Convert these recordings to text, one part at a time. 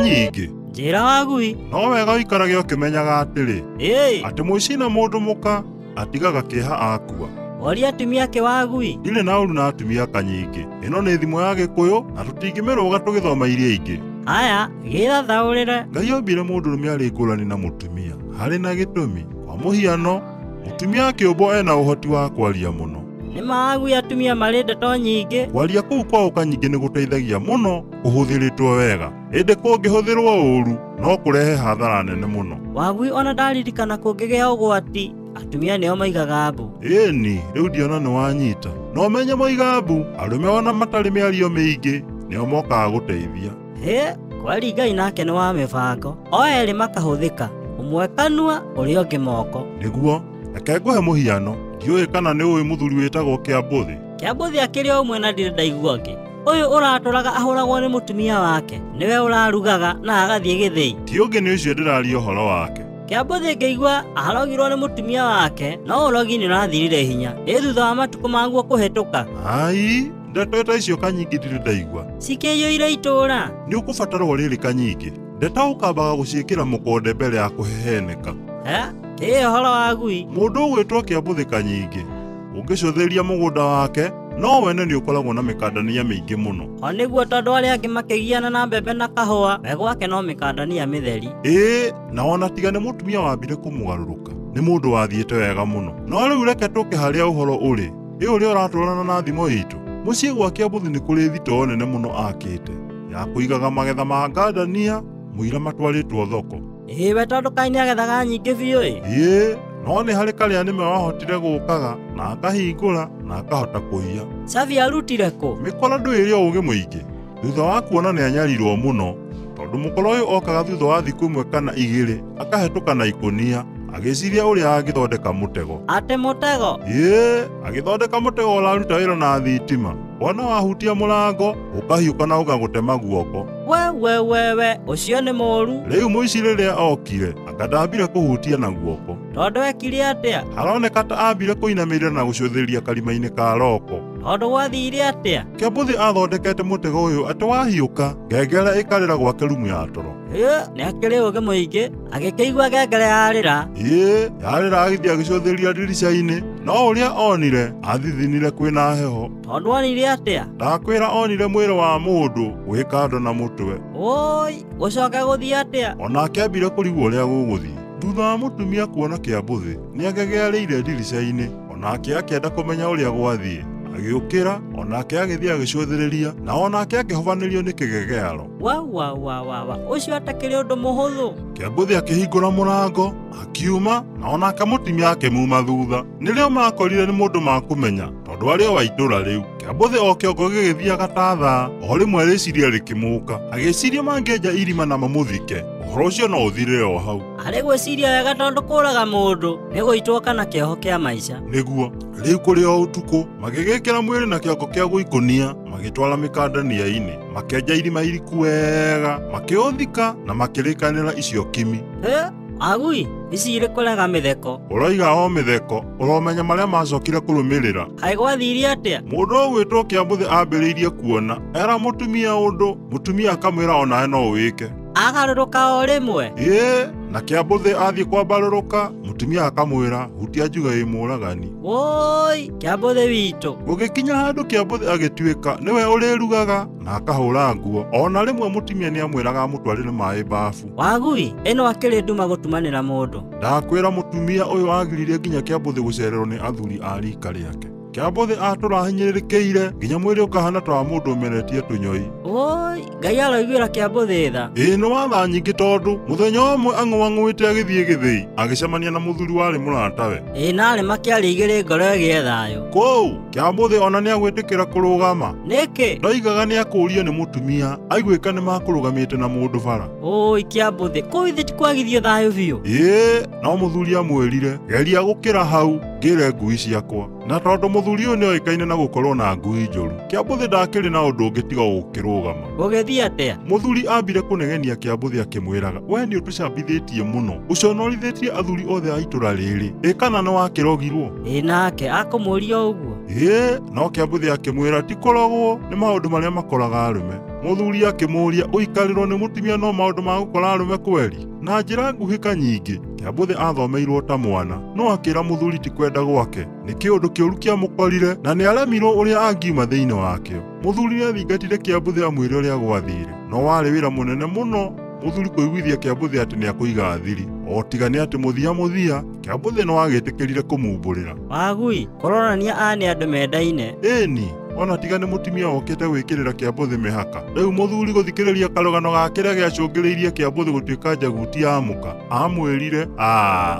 Kanyingĩ. Njĩra wagui. No wega ũikarage ũkĩmenyaga atĩrĩ, Ĩĩ. atĩ mũici na mũndũ mũka atigaga kĩeha akua. Woria atumia ake wagui. Ndirĩ na ũru na atumia kanyingĩ. Ĩno nĩ thimo ya Gĩkũyũ na tũtingĩmĩrũga tũgĩthoma iria ingĩ. Aya, gĩthathaũrĩre. Ngai ombire mũndũrũme arĩ ngũrani na mũtumia harĩ na gĩtũmi. Kwa mũhiano, mũtumia akĩũmbwo ena ũhoti wa kwaria mũno. Nĩ ma wagui atumia marĩ ndeto nyingĩ. Kwaria kũu kwao kanyingĩ nĩ gũteithagia mũno kũhũthĩrĩtwo wega, ĩndĩ kũngĩhũthĩrwo ũru no kũrehe hathara nene mũno. Wagui ona ndaririkana kũngĩgĩa ũgwati, atumia nĩo maigaga mbu. Ĩni, rĩu ndiona nĩ wanyita. No menye moiga mbu, arũme ona matarĩ mĩario mĩingĩ nĩo mokaga gũteithia. Hĩ, kweri Ngai nake nĩ wa mĩbango. O erĩ makahũthĩka, ũmwe kanua, ũrĩa ũngĩ moko. Nĩguo, reke ngũhe mũhiano. Ndiũĩ kana nĩ ũĩ mũthuri wĩtagwo Kĩambũthĩ. Kĩambũthĩ akĩrĩ o ũmwe na ndirĩ ndaigua ũngĩ. Ũyũ ũratũraga ahũragwo nĩ mũtumia wake, nĩwe ũrarugaga na agathiĩ gĩthĩi. Ti ũngĩ nĩ ũcio ndĩraria ũhoro wake. Kĩambũthĩ ngĩigua arogirwo nĩ mũtumia wake, no ũrogi nĩ ũrathirire hinya. Ĩ thutha wa matukũ maguo kũhĩtũka. Ai, ndeto ta icio kanyingĩ ndirĩ ndaigua. Cikĩiyũire itũũra. Nĩ ũkũbatarwo rĩrĩ kanyingĩ. Ndeto ũkambaga gũciĩkĩra mũkonde mbere ya kũheheneka. He, kĩ ũhoro wagui? Mũndũ ũgwĩtwo Kĩambũthĩ kanyingĩ, ũngĩcũthĩrĩria mũgũnda wake, no wene nĩ ũkoragwo na mĩkandania mĩingĩ mũno. O nĩguo tondũ arĩa angĩ makĩgiana na mbembe na kahũa, we gwake no mĩkandania mĩtheri. Ĩĩ, na ona tiga nĩ mũtumia wambire kũmũgarũrũka, nĩ mũndũ wathiĩte wega mũno. No rĩu reke tũke harĩa ũhoro ũrĩ, ĩ ũrĩa ũratũrana na thimo itũ. Mũciĩ gwa Kĩambũthĩ nĩ kũrĩ thitoo nene mũno akĩte, ya kũigaga magetha ma ngandania mũira matwarĩtwo thoko. Ĩĩ we tondũ kaĩ nĩagethaga nyingĩ biũ ĩ. Ĩĩ, no nĩ harĩ karĩa nĩme wahotire gũkaga na akahingũra na akahota kũiya. Cabi arutire kũ? Mĩkora ndũĩrĩ o ũgĩ mũingĩ. Thutha wa kuona nĩanyarirwo mũno, tondũ mũkora ũyũ okaga thutha wa thikũ ĩmwe kana igĩrĩ akahĩtũka na ikũnia, agĩciria ũrĩa angĩthondeka mũtego. Atĩ mũtego? Ĩĩ, agĩthondeka mũtego ũraruta wĩra na thitima. Wona wahutia mũrango, ũkahiũka na ũgagũtema guoko. We we we we, ũcio nĩ mũũru. Rĩu mũici rĩrĩa okire, anga ndambire kũhutia na guoko. Tondũ ekire atĩa? Haroneka ta ambire kũinamĩrĩra na gũcũthĩrĩria karima-inĩ ka roko. Tondũ gwathire atĩa? Kĩambũthĩ athondekete mũtego ũyũ atĩ wahiũka, ngengere ĩkarĩra gwake rumu ya toro. Ĩ, nĩ akĩrĩ ũgĩ mũingĩ, agĩkĩigua ngengere yarĩra. Ĩĩ, yarĩra agĩthiĩ agĩcũthĩrĩria ndirica-inĩ, no ũrĩa onire, athithinire kwĩna heho. Tondũ onire atĩa? Ndakwĩra onire mwĩrĩ wa mũndũ wĩ kando na mũtwe. Woi, gũcoka gũthiĩ atĩa? Onake ambire kũrigwo ũrĩa gũgũthiĩ. Thutha wa mũtumia kuona Kĩambũthĩ, nĩagegearĩire ndirica-inĩ, onake akĩenda kũmenya ũrĩa gwathiĩ. Agĩũkĩra, onake agĩthiĩ agĩcũthĩrĩria, na onake akĩhobanĩrio nĩ kĩgegearo. Wa wa wa wa wa, ũcio atakĩrĩ ũndũ mũhũthũ. Kĩambũthĩ akĩhingũra mũrango, akiuma, na onake mũtumia akĩmuma thutha. Nĩrĩo makorire nĩ mũndũ makũmenya, tondũ arĩ o wa itũũra rĩu. Kĩambũthĩ o kĩongo gĩgĩthiaga ta thaa, o rĩmwe rĩciria rĩkĩmũka. Agĩciria mangĩenja irima na mamũthike, ũhoro ũcio no ũthirĩre o hau. Arĩ gwĩciria wega tondũ kũraga mũndũ nĩ gũitwo kana kĩoho kĩa maica. Nĩguo, rĩu kũrĩ o ũtukũ, magĩgĩkĩra mwĩrĩ na kĩongo kĩa gũikũnia, magĩtwara mĩkandania-inĩ, makĩenja irima iriku wega, makĩũthika na makĩrĩkanĩra icio kimi. Hĩ, agui, ici irĩ kũrega mĩtheko. Ũroiga o mĩtheko, ũromenya marĩa macokire kũrũmĩrĩra. Kaĩ gwathire atĩa? Mũndũ ũgwĩtwo Kĩambũthĩ ambĩrĩirie kuona, era mũtumia ũndũ, mũtumia akamwĩra onawe no ũwĩke. Agarũrũka o rĩmwe. Ĩĩ, na Kĩambũthĩ athiĩ kwambarũrũka, mũtumia akamwĩra hutia njuge wĩ mũũragani. Woi, Kĩambũthĩ witũ. Gũgĩkinya handũ Kĩambũthĩ agĩtuĩka nĩwe ũrĩrugaga na akahũra nguo. Ona rĩmwe mũtumia nĩamwĩraga amũtwarĩre maĩ bafu. Wagui, ĩno akĩrĩ nduma gũtumanĩra mũndũ. Ndakwĩra mũtumia ũyũ agiririe nginya Kĩambũthĩ gũcererwo nĩ athuri a rika rĩake. Kĩambũthĩ atũra ahinyĩrĩrĩkĩire nginya mwĩrĩ ũkahana ta wa mũndũ ũmeretie tũnyoi. Woi, Ngai aroiguĩra Kĩambũthĩ tha. Ĩĩ nĩ wa tha nyingĩ tondũ mũthenya ũmwe ang'ũang'ũĩte agĩthiĩ gĩthĩi, agĩcemania na mũthuri warĩ mũratawe. Ĩĩ narĩ makĩaria igĩrĩ ngoro ĩgĩe thayũ. Kũu, Kĩambũthĩ ona nĩagwĩtĩkĩra kũrũgama. Nĩkĩ? Ndoigaga nĩakũrio nĩ mũtumia, aiguĩka nĩmakũrũgamĩte na mũndũ bara. Ũi Kĩambũthĩ, kũu ithe ti kwagithio thayũ biũ. Ĩĩ, no mũthuri amwĩrire, geria gũkĩra hau, ngĩre ngui ciakwa. Na tondũ mũthuri ũyũ nĩoĩkaine na gũkorwo na ngui njũru, Kĩambũthĩ ndakĩrĩ na ũndũ ũngĩ tiga gũkĩrũgama. Gũgĩthiĩ atĩa? Mũthuri ambire kũnegenia Kĩambũthĩ akĩmwĩraga, we nĩ ũtũcambithĩtie mũno, ũconorithĩtie athuri othe a itũra rĩrĩ, ĩ kana nĩ wakĩrogirwo? Ĩ nake akũmũria ũguo. Ĩĩ, no Kĩambũthĩ akĩmwĩra ti kũrogwo nĩ maũndũ marĩa makoraga arũme. Mũthuri akĩmũũria ũikarĩrwo nĩ mũtumia no maũndũ ma gũkora arũme kweri. Na njĩra nguhĩ kanyingĩ, Kĩambũthĩ athomeirwo ta mwana, no akĩra mũthuri ti kwenda gwake. Nĩ kĩũndũ kĩũru kĩamũkorire na nĩ aremirwo ũrĩa angiuma thĩinĩ wakĩo. Mũthuri nĩathingatire Kĩambũthĩ amwĩre ũrĩa gwathire, no warĩ wĩra mũnene mũno mũthuri kũiguithia Kĩambũthĩ atĩ nĩakũiga thiri. O tiga nĩ atĩ mũthia mũthia, Kĩambũthĩ no agĩtĩkĩrire kũmumbũrĩra. Wagui, kũronania aya nĩ andũ mendaine. Ĩni, ona tiga nĩ mũtumia wokĩte gwĩkĩrĩra Kĩambũthĩ mĩhaka. Rĩu mũthuri gũthikĩrĩria karũgano ga kĩrĩa gĩacũngĩrĩirie Kĩambũthĩ gũtuĩka njaguti ya mũka. Amwĩrire,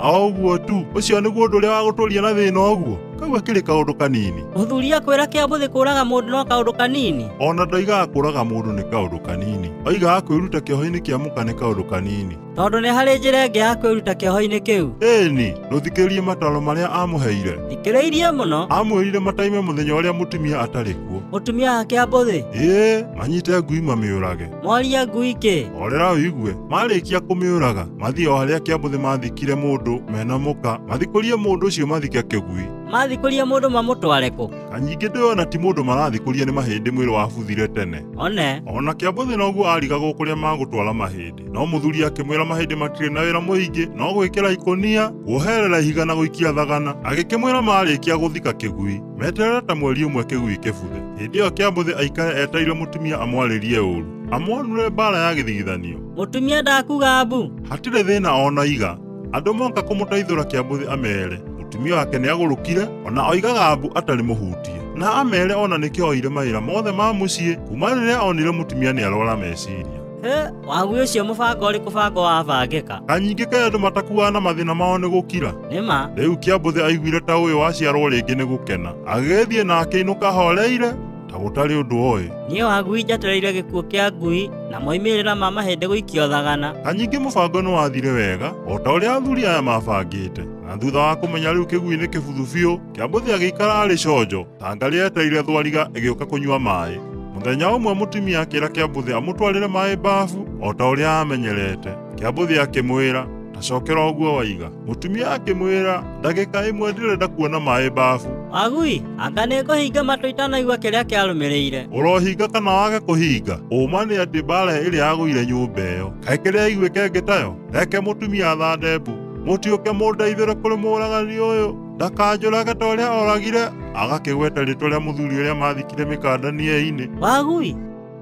o ũguo tu, ũcio nĩguo ũndũ ũrĩa wa gũtũria na thĩna ũguo. Kau akĩrĩ kaũndũ kanini. Mũthuri akwĩra Kĩambũthĩ kũraga mũndũ no kaũndũ kanini. Ona ndoigaga kũraga mũndũ nĩ kaũndũ kanini. Oigaga kwĩruta kĩoho-inĩ kĩa mũka nĩ kaũndũ kanini. Tondũ nĩ harĩ njĩra ĩngĩ ya kwĩruta kĩoho-inĩ kĩu. Ĩni, ndũthikĩrĩrie mataro marĩa amũheire. Thikĩrĩirie mũno. Amwĩrire mataime mũthenya ũrĩa mũtumia atarĩ kuo. Mũtumia wa Kĩambũthĩ. Ĩĩ, manyite ngui mamĩũrage. Moria ngui kĩ? Horera ũigue, marĩkia kũmĩũraga, mathiĩ o harĩa Kĩambũthĩ mathikire mũndũ mena mũka, mathikũrie mũndũ ũcio mathike kĩgui. Mathikũrie mũndũ mamũtware kũ? Kanyingĩ ndĩona ti mũndũ marathikũria nĩ mahĩndĩ mwĩrĩ wabuthire tene. One. Ona Kĩambũthĩ noguo arigagwo kũrĩa magũtwara mahĩndĩ. No mũthuri akĩmwĩra mahĩndĩ matirĩ na wĩra mũingĩ, no gwĩkĩra ikũnia, kuoherera ihiga na gũikia thagana. Agĩkĩmwĩra marĩkia gũthika kĩgui, meterere ta mweri ũmwe kĩgui kĩbuthe. Hĩndĩ ĩyo Kĩambũthĩ aikare etereire mũtumia amwarĩrie ũru, amwonure mbara ya gĩthigithanio. Mũtumia ndakuga mbu. Hatirĩ thĩna ona iga. Andũ moka kũmũteithũra Kĩambũthĩ amere mũtumia wake nĩagũrũkire ona oigaga mbu atarĩ mũhutie. Na amere ona nĩkĩo oire mawĩra mothe ma mũciĩ kuma rĩrĩa onire mũtumia nĩarwara meciria. He, wagui ũcio mũbango ũrĩ kũbango wabangĩka. Kanyingĩ kaĩ andũ matakuaga na mathĩna mao nĩ gũkira. Nĩma. Rĩu Kĩambũthĩ aiguire ta ũyũ waciarwo rĩngĩ nĩ gũkena. Agĩgĩthiĩ na akĩinũka horeire ta gũtarĩ ũndũ oĩ. Niĩ wagui njetereire gĩkuũ kĩa ngui na moimĩrĩra ma mahĩndĩ gũikio thagana. Kanyingĩ mũbango nĩ wathire wega o ta ũrĩa athuri aya mabangĩte. Na thutha wa kũmenya rĩu kĩgui nĩ kĩbuthu biũ, Kĩambũthĩ agĩikara arĩ conjo ta ngarĩ etereire thwariga ĩgĩũka kũnyua maĩ. Mũthenya ũmwe mũtumia akĩra Kĩambũthĩ amũtwarĩre maĩ bafu o ta ũrĩa amenyerete. Kĩambũthĩ akĩmwĩra tacokera ũguo waiga. Mũtumia akĩmwĩra ndagĩka ĩmwe ndĩrenda kuona maĩ bafu. Wagui, anga nĩngũhinga matũ itanaigua kĩrĩa kĩarũmĩrĩire. Ũrohinga kana wage kũhinga, ũma nĩ atĩ mbara ĩrĩa yagũire nyũmba ĩyo. Kaĩ kĩrĩa iguĩke ĩngĩ tayo? Reke mũtumia athande mbu. Mũtiũke mũndeithũre kũrĩ mũũragani ũyũ, ndakanjũrage ta ũrĩa oragire. Agakĩgweta rĩtwa rĩa mũthuri ũrĩa mathikire mĩkandania-inĩ. Wagui,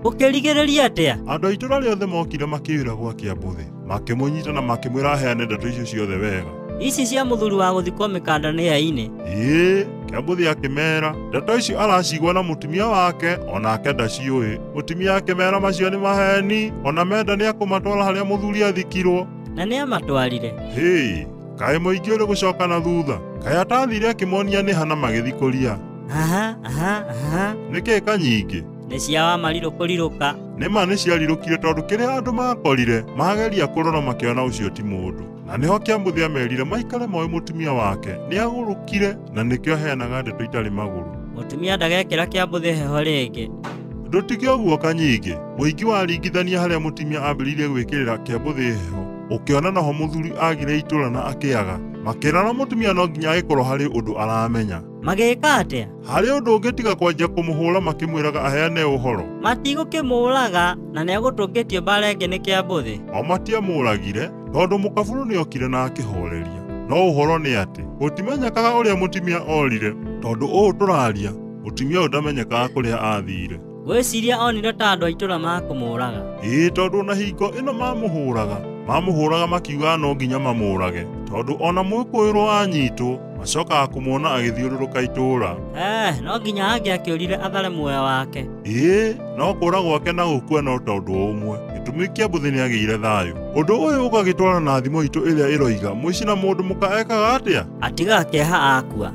ũkĩrigĩrĩria atĩa? Andũ a itũũra rĩothe mokire makĩũra gwa Kĩambũthĩ, makĩmũnyita na makĩmwĩra aheane ndeto icio ciothe wega. Ici cia mũthuri wa gũthikwo mĩkandania-inĩ. Ĩĩ, Kĩambũthĩ akĩmera ndeto icio aracigua na mũtumia wake onake ndaciũĩ. Mũtumia akĩmera macio nĩ maheni, ona menda nĩakũmatwara harĩa mũthuri athikirwo. Na nĩamatwarire. Hĩ, kaĩ mũingĩ ũrĩ gũcoka na thutha. Kaĩ atathire akĩmonia nĩ hana magĩthikũria. Aha, aha, aha. Nĩkĩ kanyingĩ? Nĩ cia Wamarirũ kũrirũka. Nĩma nĩciarirũkire tondũ kĩrĩa andũ makorire mageria kũrora makĩona ũcio ti mũndũ. Na nĩho Kĩambũthĩ amerire maikare moĩ mũtumia wake nĩagũrũkire na nĩkĩo aheanaga ndeto itarĩ magũrũ. Mũtumia ndagekĩra Kĩambũthĩ heho rĩngĩ. Ndũtige ũguo kanyingĩ. Mũingĩ waringithania harĩa mũtumia ambĩrĩirie gwĩkĩrĩra Kĩambũthĩ heho, ũkĩona noho mũthuri agire itũra na akĩaga. Makĩrana mũtumia no nginya agĩkorwo harĩ ũndũ aramenya. Magĩka atĩa? Harĩ ũndũ ũngĩ tiga kwanjia kũmũhũra makĩmwĩraga aheane ũhoro. Matigũkĩmũraga na nĩagũtũngĩtio mbara ĩngĩ nĩ Kĩambũthĩ. O matiamũragire tondũ mũkaburu nĩokire na akĩhoreria. No ũhoro nĩ atĩ gũtimenyekaga ũrĩa mũtumia orire tondũ ũũ tũraria mũtumia ũyũ ndamenyekaga kũrĩa athire. Ngwĩciria onire ta andũ a itũũra makũmũraga. Ĩĩ, tondũ ona hingo ĩno mamũhũraga makiugaga no nginya mamũrage tondũ ona mwĩkũĩrwo anyitwo macokaga kũmuona agĩthiũrũrũka itũũra. No nginya angĩakĩũrire athare muoyo wake. Ĩĩ, no kũra gwake na gũkua no ta ũndũ ũmwe. Gĩtũmi Kĩambũthĩ nĩagĩire thayũ. Ũndũ ũyũ ũgagĩtwarana na thimo itũ ĩrĩa ĩroiga mũici na mũndũ mũka ekaga atĩa? Atigaga kĩeha akua.